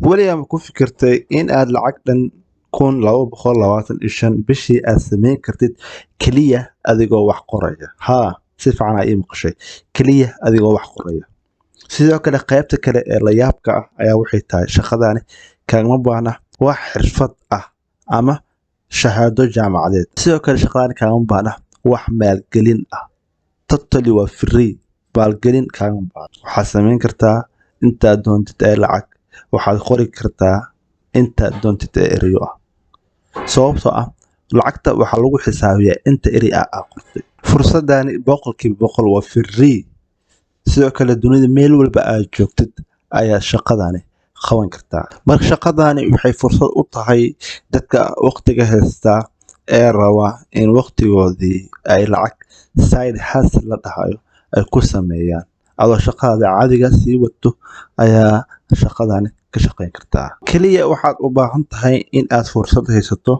Weligaa ma ku fikirtay in aad lacag dhan 1225 bishii aad samayn kartid keliya adigoo wax qoraya? Haa, si fiican aa ii maqashay, keliya adigoo wax qoraya. Sidoo kale, qaybta kale ee la yaabka ah ayaa waxay tahay shaqadani kaagama baahna wax xirfad ah ama shahaado jaamacadeed. Sidoo kale, shaqadani kaagama baahna wax maalgelin ah. Totally waa free, maalgelin kaagama baahna. Waxaad samayn kartaa intaad doontid ee lacag, waxaad qori kartaa intaad doontid ee erayo ah, sababtoo ah lacagta waxaa lagu xisaabiyaa inta eri ah aa qortay. Fursadani 100% waa free. Sidoo kale, dunida meel walba aad joogtid ayaa shaqadani qaban kartaa. Marka shaqadani waxay fursad u tahay dadka waqtiga haysta ee raba in waqtigoodii ay lacag side hustle la dhahayo ay ku sameeyaan. Adoo shaqadaada caadiga sii wato ayaa shaqadani ka shaqeyn kartaa. Keliya waxaad u baahan tahay in aad fursad haysato,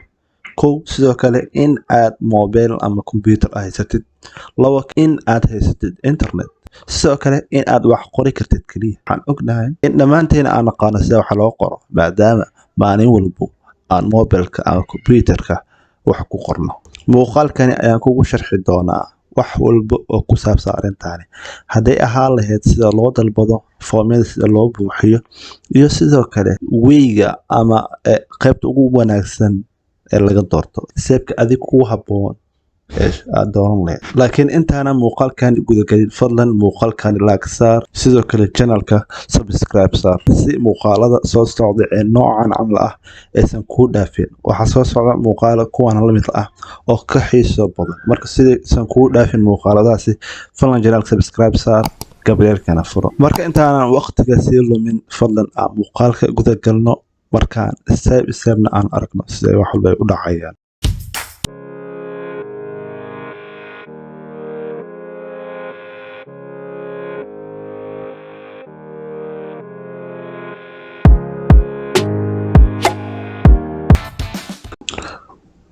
kow. Sidoo kale, in aad mobile ama computer haysatid. Labo, in aad haysatid internet. Sidoo kale, in aad wax qori kartid. Keliya waxaan ognahay in dhammaanteena aan naqaano sida wax loo qoro, maadaama maalin walbo aan mobilka ama computerka wax ku qorno. Muuqaalkani ayaan kugu sharxi doonaa wax walba oo ku saabsan arrintaani, hadday ahaan lahayd sida loo dalbado foomyada, sida loo buuxiyo, iyo sidoo kale weyga ama qaybta ugu wanaagsan ee laga doorto, step-ka adig kugu habboon ee aad dooran lahayd. Laakiin intaana muuqaalkan gudagelin, fadlan muuqaalkan like saar, sidoo kale channelka subscribe saar, si muuqaalada soo socda ee noocan camal ah aysan kuu dhaafin. Waxaa soo socda muuqaalo kuwan la mid ah oo ka xiiso badan. Marka sidaysan kuu dhaafin muuqaaladaasi, fadlan channelka subscribe saar, gambaleelkana furo. Marka intaanan waqtiga sii lumin, fadlan aan muuqaalka gudagalno, markaan step stepna aan aragno sida wax walba ay u dhacayaan.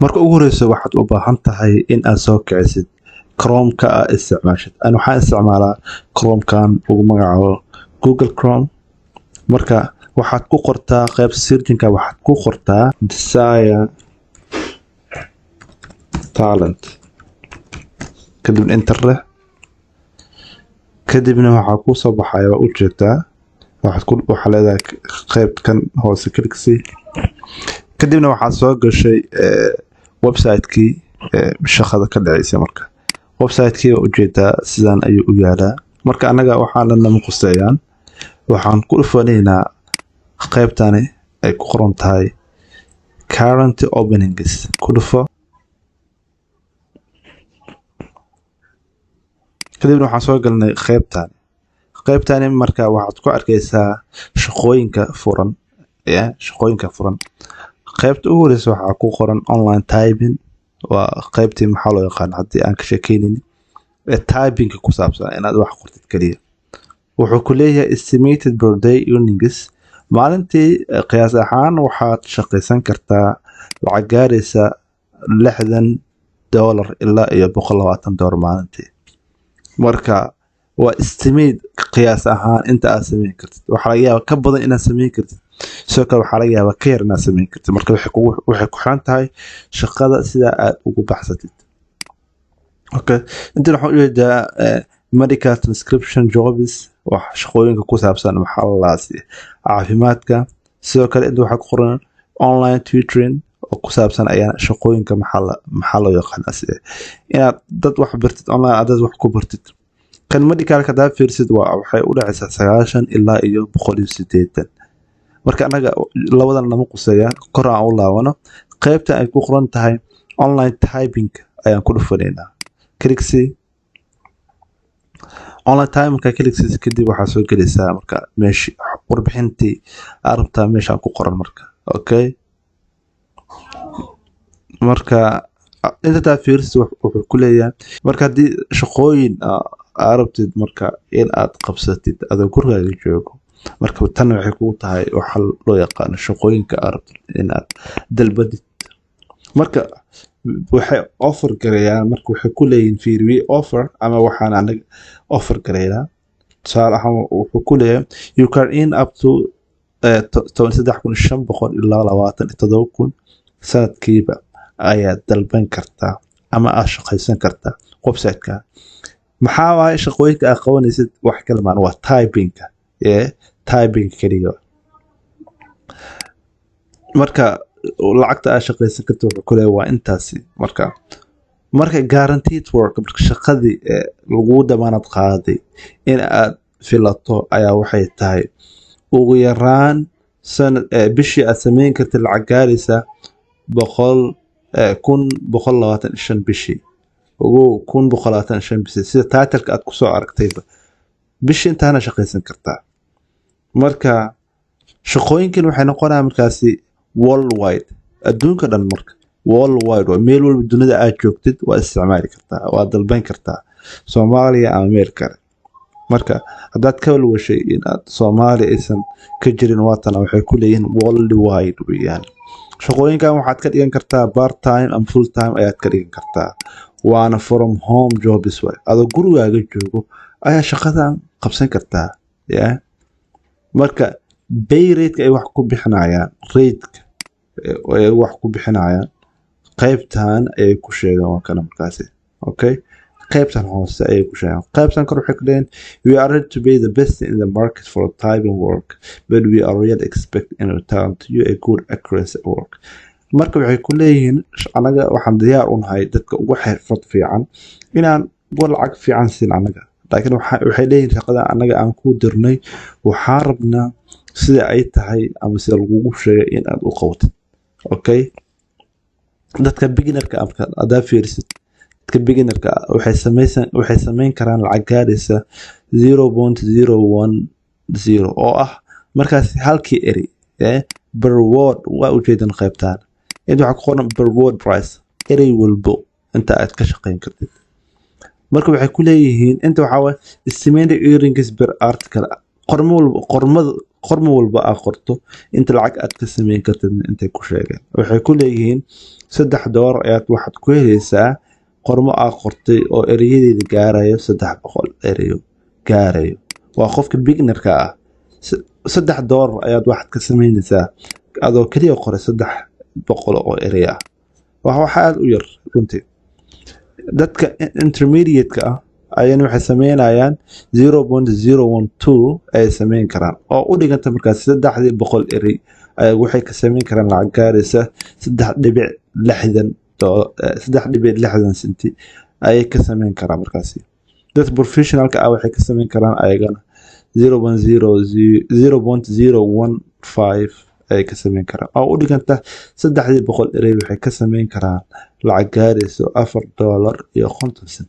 Marka ugu horeyso, waxaad u baahan tahay in aad soo kicisid Chromeka aad isticmaashid. An waxaan isticmaalaa Chromekan ugu magacaabo Google Chrome. Marka waxaad ku qortaa qayb searchinka, waxaad ku qortaa Desire Talent, kadibna enter leh. Kadibna waxaa kuu soo baxaya, waa ujeedaa, waxaad ku waxaa leedahay qaybkan hoose click sii. Kadibna waxaad soo gashay website-kii shaqada ka dhaceysa. Marka website-kii waa ujeedaa, sidaan ayuu u yaalaa. Marka annaga waxaan dhanama quseeyaan. Waxaan ku dhufanaynaa qaybtani ay ku qoran tahay current openings. Ku dhufo. Kadibna waxaan soo galnay qaybtani. Qaybtani marka waxaad ku arkeysaa shaqooyinka furan, ya shaqooyinka furan. Qaybta ugu horeysa waxaa ku qoran online typing. Waa qaybtii, maxaa loo yaqaan, haddii aan ka sheekeynaynin ee typingka ku saabsan, inaad wax qortid keliya. Wuxuu ku leeyahay estimated per day earnings, maalintii qiyaas ahaan waxaad shaqaysan kartaa lacag gaaraysa $60 ilaa iyo $120 maalintii. Marka waa estimate, qiyaas ahaan inta aad sameyn kartid. Waxaa laga yaabaa ka badan inaad sameyn kartid, sidoo kale waxaa laga yaabaa ka yar inaad sameyn kartid. Marka waxay ku xiran tahay shaqada sida aad ugu baxsatid. Okay, intan waxaan ujeedaa medical transcription jobs, wax shaqooyinka ku saabsan, maxaa la laasi, caafimaadka. Sidoo kale, inta waxaa ku qoran online tutoring oo ku saabsan ayaa shaqooyinka, maxaa loo yaqaanaa, inaad dad wax bartid online, aad dad wax ku bartid. Kan medicalka hadaa fiirsid, waa waxay u dhacaysaa 90 ilaa iyo 180. Marka annaga labadan nama quseeyaan. Kor aan u laabano. Qaybta ay ku qoran tahay online typing ayaan ku dhufanaynaa. Click sii online typing. Markaa click sii kadib, waxaa soo gelaysaa marka meeshi warbixintii aad rabtaa meeshaan ku qoran. Marka okay, marka intataa fiirsid, wuxuu ku leeyahay marka haddii shaqooyin aad rabtid marka in aad qabsatid adoo gurigaaga joogo, marka tan waxay kugu tahay waxa loo yaqaano shaqooyinka aad rabtid in aad dalbadid. Marka waxay offer gareeyaan, marka waxay ku leeyihiin, fiiri, we offer ama waxaan anaga offer gareynaa. Tusaale ahaan, wuxuu ku leeyahay you can earn up to 13,500 ilaa 27,000 sanadkiiba ayaad dalban kartaa ama aad shaqaysan kartaa website-ka. Maxaa waaye shaqooyinka aad qabanaysid? Wax kale maan, waa typing-ka ee typing keliya. Marka lacagta aad shaqaysan karta wuxuu ku leeyahay waa intaasi. Marka guaranteed work, marka shaqadii lagu damaanad qaaday in aad filato ayaa waxay tahay ugu yaraan sanad bishii aad sameyn kartid lacag gaaraysa boqol 1,125 bishii. Ugu 1,125 bishii, sida title-ka aad kusoo aragtayba, bishii intaana shaqaysan kartaa. Marka shaqooyinkan waxay noqonayaan markaasi worldwide, adduunka dhan. Marka worldwide waa meel walba dunida aad joogtid, waa isticmaali kartaa, waa dalban kartaa, Soomaaliya ama meel kale. Marka haddaad ka walwashay in aad Soomaaliya aysan ka jirin, waatana waxay ku leeyihiin worldwide weeyaan. Shaqooyinkan waxaad ka dhigan kartaa part time ama full time ayaad ka dhigan kartaa, waana from home jobs waay. Adoo gurigaaga joogo ayaa shaqadan qabsan kartaa. Yeah, marka pay rate ay wax ku bixinayaan, rate ay wax ku bixinayaan qaybtan ayay ku sheegaan, waa kana markaasi. Okay, qaybtan hoose ayay ku sheegaan. Qaybtan kor waxay ku leeyihin: "We are ready to pay the best in the market for typing work, but we are really expect in return to you a good accuracy work." Marka waxay ku leeyihiin anaga waxaan diyaar u nahay dadka ugu xirfad fiican inaan uga lacag fiican siin anaga, laakiin waxay leeyihiin shaqada anaga aan ku dirnay waxaan rabnaa sida ay tahay ama sida lagugu sheegay in aad u qabatid. Okay, dadka beginner-ka ah, marka haddaa fiirisid dadka beginner-ka ah waxay sameyn karaan lacag gaaraysa 0.010 oo ah markaas halkii eri per word. Waa ujeedan qaybtaan inta waxaa ku qoran per word price, erey walbo inta aad ka shaqeyn kartid. Marka waxay ku leeyihiin inta waxaa waaye estimated earnings per article, qormo walba, qormada, qormo walba aad qorto inta lacag aad ka sameyn kartid intay ku sheegeen. Waxay ku leeyihiin $3 ayaad waxaad ku helaysaa qormo aad qortay oo ereyadeeda gaarayo 300 ereyo gaarayo. Waa qofka beginner-ka ah. $3 ayaad waxaad ka sameynaysaa adoo keliya qoray 300 oo erey ah. Waa wax aada u yar runtii. Dadka intermediate-ka ah ayana waxay sameynayaan 0.012 ayay sameyn karaan, oo u dhiganta markaas 300 erey ay waxay ka sameyn karaan lacag gaaraysa 3.60, 3.60 senti ayay ka sameyn karaan. Markaasi dadka professional-ka ah waxay ka sameyn karaan ayagana 0.0.015 ayay ka sameyn karaan, oo u dhiganta 300 erey waxay ka sameyn karaan lacag gaarayso $4.50.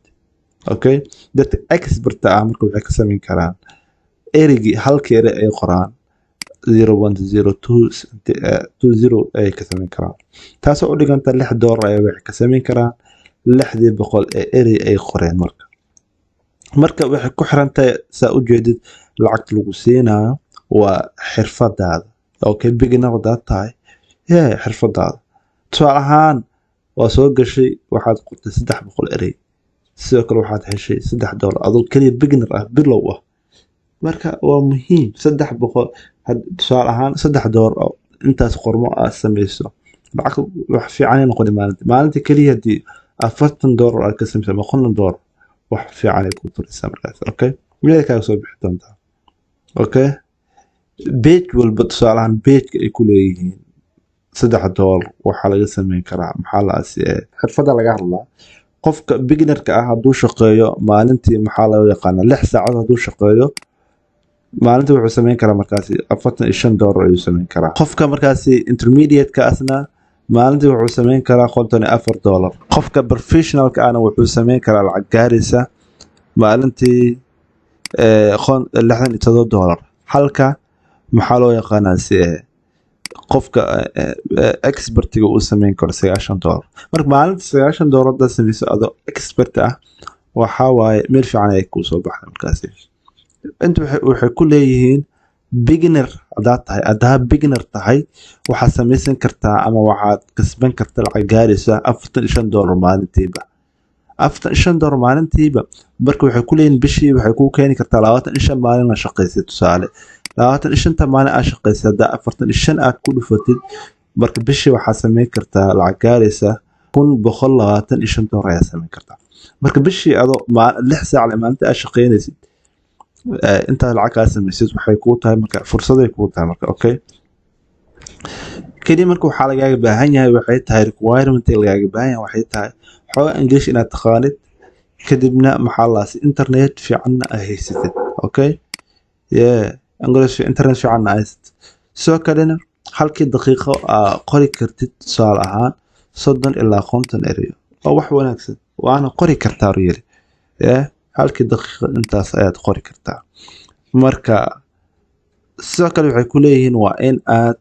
Okay, dadka expert ah marka waxay ka sameyn karaan ereygii, halkii erey ay qoraan 0.02 20 ayay ka sameyn karaan, taasoo u dhiganta $6 ayay waxay ka sameyn karaan 600 ee erey ay qoreen. Marka waxay ku xiran tahay, saa u jeedid, lacagta lagu siinayo waa xirfadaada. Okay, beginner hadaad tahay, yeah, xirfadaada. Tusaale ahaan waa soo gashay, waxaad qortay 300 erey, sidoo kale waxaad heshay $3 adoo keliya beginner ah, bilow ah. Marka waa muhiim 300. Tusaale ahaan $3 oo intaas qormo aad sameyso, lacag wax fiican ay noqoni maalintii. Maalintii keliya haddii $40 aad ka sameyso ama $50, wax fiican ay ku turaysaa markaas. Okay, meel kaaga soo bixi doontaa. Okay, page walba, tusaale ahaan page-ka ay ku leeyihiin $3 waxaa laga sameyn karaa. Maxaa la xirfadda laga hadlaa? Qofka beginner-ka ah hadduu shaqeeyo maalintii, maxaa loo yaqaanaa, 6 saacadood hadduu shaqeeyo maalintii, wuxuu sameyn karaa markaasi $45 ayuu sameyn karaa. Qofka markaasi intermediate-ka asna maalintii wuxuu sameyn karaa $54. Qofka professional-ka ahna wuxuu sameyn karaa lacag gaaraysa maalintii $67, halka maxaa loo yaqaanaa si qofka expert-iga uu sameyn karo $90. Marka maalinta $90 haddaad sameyso adoo expert ah, waxaa waaye meel fiican ayay kuu soo baxda markaasi. Inta waxay ku leeyihiin beginner haddaad tahay, haddaa beginner tahay, waxaad samaysan kartaa ama waxaad kasban kartaa lacag gaaraysa $45 maalintiiba, $45 maalintiiba. Marka waxay ku leeyihiin bishii waxay kuu keeni kartaa 25 maalin la shaqaysay, tusaale. 25-ta maalin aad shaqaysid haddaa 45 aad ku dhufatid, marka bishii waxaad samayn kartaa lacag gaaraysa $1,125 ayaa samayn kartaa. Marka bishii adoo 6 saac maalinta aad shaqaynaysid, intaad lacag kaa samaysid, waxay kuu tahay marka fursaday kuu tahay marka. Okay, keliya marka waxaa lagaaga baahan yahay waxay tahay, requirement lagaaga baahan yahay waxay tahay xoogaa English inaad taqaanid, kadibna maxaa laasi internet fiicanna ay haysatid. Okay, yeah, English, internet fiicanna ay haysatid. Sidoo kalena halkii daqiiqo aa qori kartid tusaale ahaan 30 ilaa 50 ereyo, waa wax wanaagsan, waana qori kartaa really. Yeah, halkii daqiiqo intaas ayaad qori kartaa. Marka sidoo kale waxay ku leeyihiin waa in aad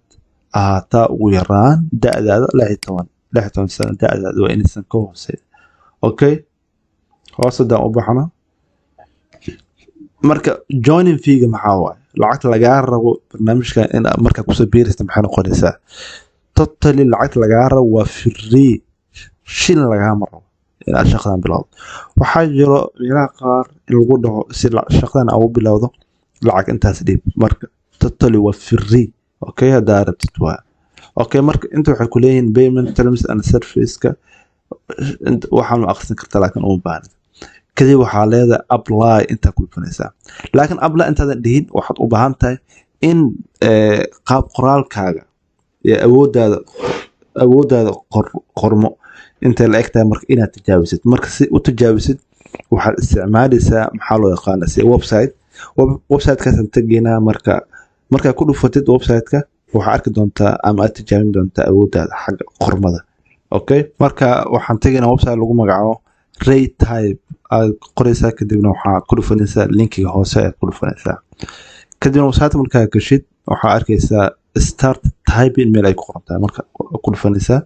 ahaataa ugu yaraan da'daada 16 sano, da'daada waa inaysan ka hooseyn. Okay, hoos haddaan u baxno, marka joining fee-ga maxaa waaye? Lacagta lagaa rabo barnaamijkan in aad markaa kusoo biiraysa maxay noqonaysaa? Totally lacagta lagaa rabo waa free, shilin lagaama rabo inaad shaqadan bilowdo. Waxaa jiro meelaha qaar in lagu dhaho si shaqadan aad u bilowdo lacag intaas dhiib. Marka totally waa free. Okay, haddaa rabtid waa okay. Marka inta waxay ku leeyihiin payment terms and service-ka, waxaan ma akhrisan kartaa, laakiin uma baahnid. Kadib waxaa leedahay apply intaa ku dhufanaysaa, laakiin apply intaadan dhihin waxaad u baahan tahay in qaab qoraalkaaga iyo awooddaada qormo intay la eg tahay marka inaad tijaabisid. Marka si u tijaabisid waxaad isticmaalaysaa maxaa loo yaqaana si website. Websitekaasaan tegaynaa. Marka markaa ku dhufatid websiteka waxaa arki doontaa ama aad tijaabin doontaa awooddaada xagga qormada. Okay, marka waxaan tegaynaa website lagu magacaabo Raytype aad qoraysaa, kadibna waxaad ku dhufanaysaa linkiga hoose ayaad ku dhufanaysaa. Kadibna website markaa gashid waxaa arkaysaa start typing meel ay ku qoran tahay. Marka ku dhufanaysaa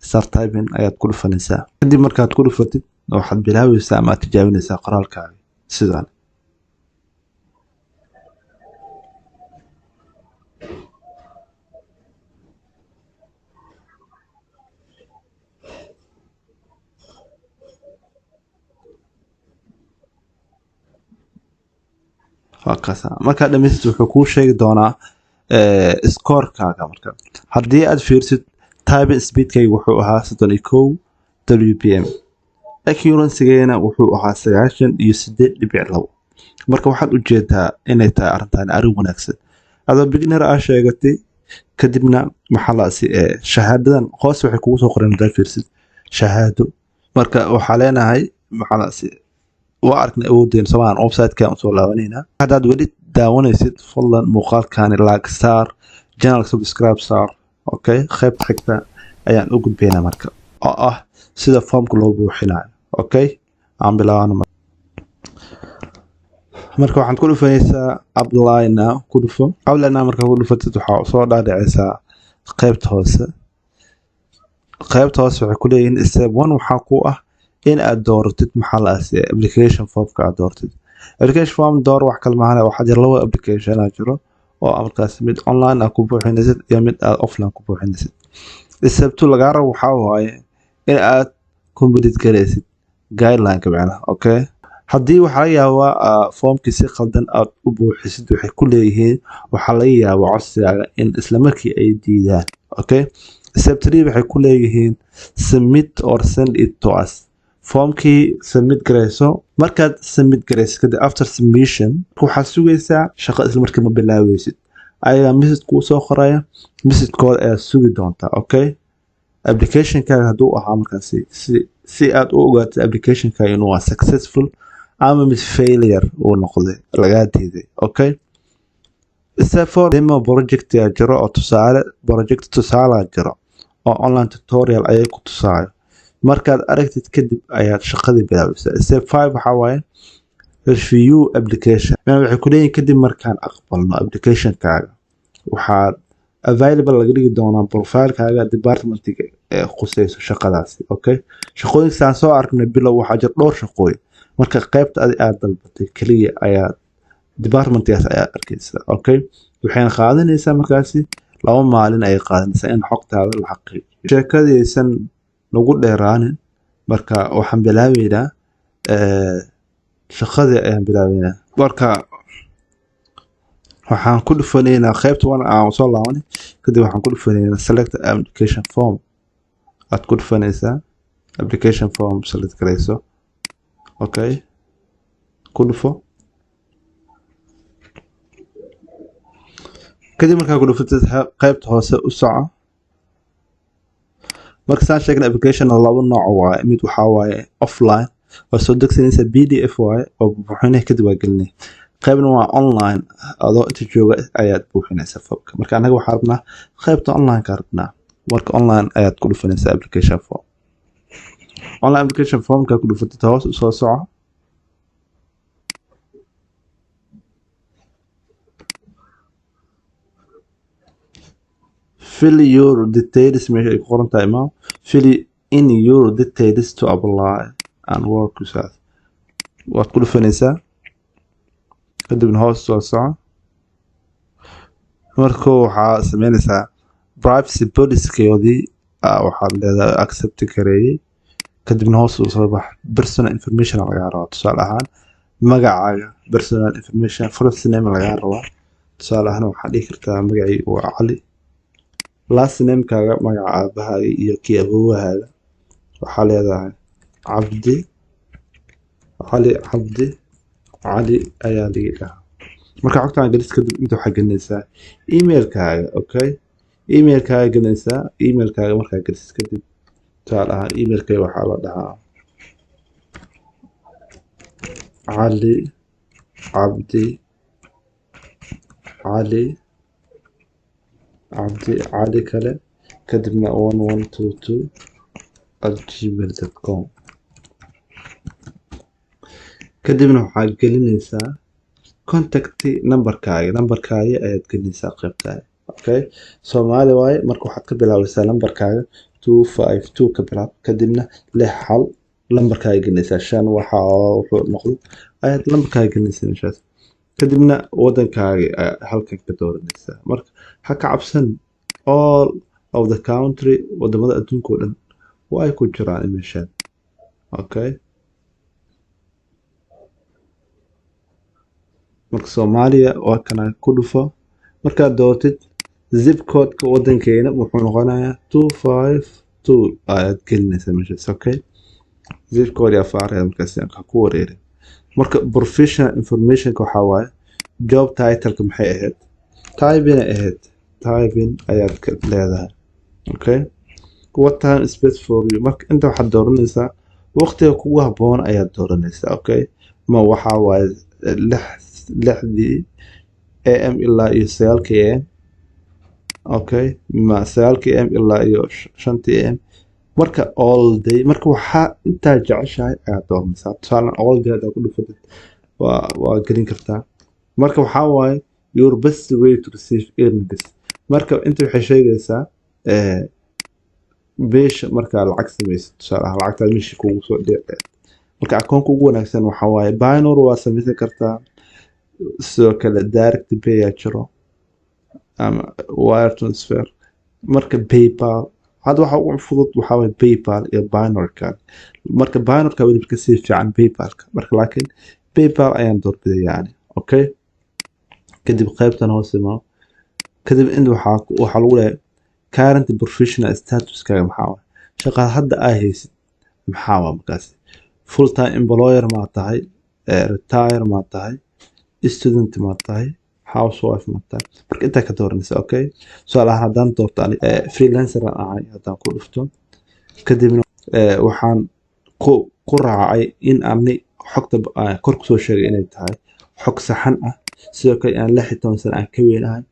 start typing ayaad ku dhufanaysaa. Kadib markaad ku dhufatid waxaad bilaabaysaa ama aad tijaabinaysaa qoraalkaaga sidaan. Waa kaasa. Markaad dhamaysid wuxuu kuu sheegi doonaa scorekaaga. Marka haddii aad fiirsid, typing speedkayga wuxuu ahaa 31 WPM, accuracy-gayna wuxuu ahaa 98.2. Marka waxaad ujeedaa inay tahay arrintan arrin wanaagsan adoo beginner aa sheegatay. Kadibna maxaa laasi shahaadadan hoos waxay kugu soo qoreen haddaad fiirsid shahaado. Marka waxaa leenahay maxaa laasi waa aragnay awoodeen somaan. Website-kan usoo laabanayna. Haddaad weli daawanaysid, fadlan muuqaalkani like saar, channel subscribe saar. Okay, qaybta xigta ayaan u gudbaynaa marka, oo ah sida foomka loo buuxinayo. Okay, aan bilaabano. Marka waxaad ku dhufanaysaa apply now. Ku dhufo apply now. Markaa ku dhufatid waxaa soo dhaadhicaysaa qaybta hoose. Qaybta hoose waxay ku leeyihiin step one waxaa ku ah in aad dooratid maxaa la aasiyay application formka aad dooratid. Application form door wax kale maahan, waxaa jira laba application aa jiro oo markaas mid online aad ku buuxinaysid iyo mid aad offline ku buuxinaysid. Step two lagaa rabo waxaa waaye in aad complete garaysid guideline-ka macnaha. Okay, haddii waxaa laga yaabaa foomkii si khaldan aad u buuxisid, waxay ku leeyihiin waxaa laga yaabaa codsigaaga in isla markii ay diidaan. Okay, step three waxay ku leeyihiin submit or send it to us. Foomkii submit garayso. Markaad submit garayso kadib, after submission, waxaad sugaysaa shaqo isla markii ma bilaabeysid. Ayagaa message kuu soo qoraya, messagekooda ayaad sugi doontaa. Okay, applicationkaaga hadduu ahaa markaasi si aad u ogaatid applicationkaaga inuu waa successful ama mid failure uu noqday, lagaa diiday. Okay, step four, demo project yaa jiro oo tusaale project tusaalaa jiro oo online tutorial ayay ku tusaayo. Markaad aragtid kadib ayaad shaqadii bilaabaysaa. Step five waxaa waaye review application. Waxay ku leeyihin kadib markaan aqbalno applicationkaaga waxaad available laga dhigi doonaa profilekaaga departmentiga ee khuseyso shaqadaasi. Okay, shaqooyinkaasaan soo aragnay bilow waxaa jira dhowr shaqooyin. Marka qaybta adi aad dalbatay keliya ayaa departmentgaas ayaa arkaysaa. Okay, waxayna qaadanaysaa markaasi 2 maalin ayay qaadanaysaa in xogtaada la xaqiijiyo. Sheekadaysan nagu dheeraanin, marka waxaan bilaabeynaa shaqadii ayaan bilaabeynaa. Marka Waxaan ku dhufanaynaa qaybta one aan soo laabanay. Kadib waxaan ku dhufanaynaa select application form aad ku dhufanaysaa. Application form select garayso. Okay, ku dhufo. Kadib markaa ku dhufatid, qaybta hoose u soco. Marka saan sheegnay, application laba nooc waaye. Mid waxaa waaye offline, waa soo degsanaysa, PDF waaye oo buuxinay, kadib waa gelinay. Qaybna waa online, adoo inta jooga ayaad buuxinaysaa formka. Marka anaga waxaa rabnaa qaybta online ka rabnaa. Marka online ayaad ku dhufanaysaa application form. Online application formka ku dhufatid, hoos u soo soco. Fill your details meesha ay ku qoran tahay imaam. Fill in your details to apply and work with us waad ku dhufanaysaa. Kadibna hoos soo soco. Marka waxaa sameynaysaa privacy policykoodii, waxaad leedahay accept gareeyey. Kadibna hoos u soo bax. Personal information lagaa rabaa, tusaale ahaan magacaaga, personal information, first name lagaa rabaa. Tusaale ahaan waxaad dhihi kartaa magacii waa Cali. Last namekaaga, magaca aabahaaga iyo kii awowahaaga, waxaa leedahay Cabdi Cali. Cabdi Cali ayaa ligi dhahaa. Marka xogtaan gelis, kadib inta waxaa gelinaysaa emailkaaga. Okay, emailkaaga gelinaysaa. Emailkaaga markaa gelisid kadib, tusaale ahaan emailkayga waxaa la dhahaa Cali Cabdi Cali Cabdi Cali kale, kadibna 1122@gmail.com. Kadibna waxaad gelinaysaa contact numberkaaga. Numberkaaga ayaad gelinaysaa qaybtaada. Okay, Soomaali waaye. Marka waxaad ka bilaabaysaa lambarkaaga 252 ka bilaab, kadibna lix hal lambarkaaga gelinaysaa, shan waxa wuxuu noqdo ayaad lambarkaaga gelinaysaa meeshaas. Kadibna wadankaaga ayaa halkan ka dooranaysaa. Marka ha ka cabsan, all of the country, wadamada adduunka oo dhan waa ay ku jiraan meeshaan. Okay, marka Soomaaliya waa kana, ku dhufo. Markaad doortid, zip codeka wadankeena wuxuu noqonayaa 252 ayaad gelinaysaa meeshaas. Okay, zip code iyo afaaraya markaas ha ku wareerin. Marka professional informationka waxaa waaye job titleka maxay ahayd? Typing ay ahayd, typing ayaad ka leedahay. Okay, what time is best for you? Marka inta waxaad dooranaysaa waqtiga kugu habboon ayaad dooranaysaa. Okay, ma waxaa waaye 6-dii AM ilaa iyo 9-kii AM? Okay, ma 9-kii AM ilaa iyo 5-tii AM? Marka all day. Marka waxaa intaa jeceshahay ayaad dooranaysaa. Tusaale all day haddaa ku dhufatid, waa gelin kartaa. Marka waxaa waaye your best way to receive earnings. Marka inta waxay sheegaysaa beesha markaa lacag samaysid, tusaale ahaan lacagtaa meeshii kugu soo dhici. Marka akoonka ugu wanaagsan waxaa waaye Payoneer waa samaysan kartaa. Sidoo kale direct pay aa jiro ama wire transfer. Marka PayPal hadda waxa ugu fudud waxaa waaye PayPal iyo Payoneerka. Marka Payoneerka weliba kasii fiican PayPalka. Marka laakiin PayPal ayaan doorbiday yani. Okay, kadib qaybtan hoose imaa. Kadib inta waxaa lagu leeyahay current professional statuskaaga maxaa waaye? Shaqada hadda aa haysid maxaa waa? Markaasi full time employer maa tahay, retire maa tahay, student maa tahay, housewife maa tahay? Marka intaa ka dooranaysa. Okay, tusaale ahaan haddaan doorto ani freelancer aan ahay haddaan ku dhufto, kadibna waxaan ku raacay in ani xogta kor kusoo sheegay inay tahay xog saxan ah. Sidoo kale aan 16 sano aan ka weynahay.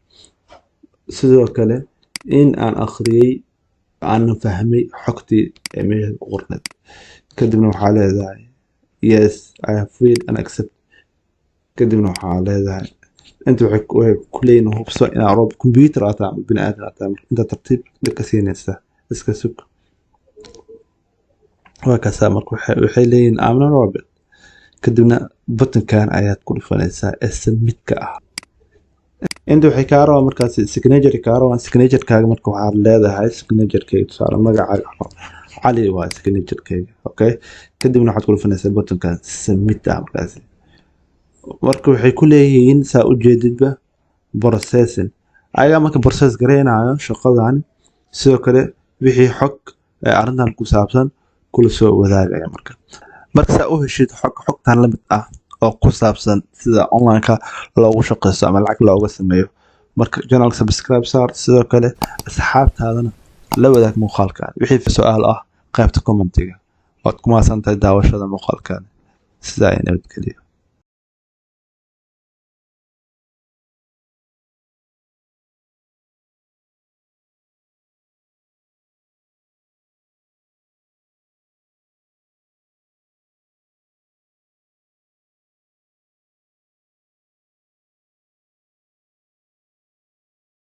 Sidoo kale in aan akhriyey, aanan fahmay xogtii ee meesha ku qorneed. Kadibna waxaa leedahay yes, I have read and accept. Kadibna waxaa leedahay inta waxay ku leeyihin hubso inaa robot computer aad tahay ama bini aadan aad tahay. Marka inta tartiib dhig ka siinaysa, iska sug. Waa kaasaa. Marka waxay leeyihin I'm not robot. Kadibna buttonkan ayaad ku dhufanaysaa ee submit-ka ah. Inta waxay kaa rabaan markaas signature kaa rabaan, signaturekaaga. Marka waxaad leedahay signaturekeyga, tusaale magacaaga Cali waa signaturekeyga. Okay, kadibna waxaad ku dhufanaysaa buttonkan submit ah. Markaasi marka waxay ku leeyihiin, saa u jeedidba. Processing ayagaa marka process gareynayo shaqadan. Sidoo kale wixii xog ee arrintan ku saabsan kula soo wadaagaya. Marka saa u heshid xog xogtan la mid ah oo ku saabsan sida online-ka loogu shaqeysto ama lacag looga sameeyo, marka channel subscribe saar. Sidoo kale asxaabtaadana la wadaag muuqaalkan. Wixii su-aal ah qaybta commentiga. Waad ku mahadsan tahay daawashada muuqaalkan. Sidaa ay nabadgeliyo.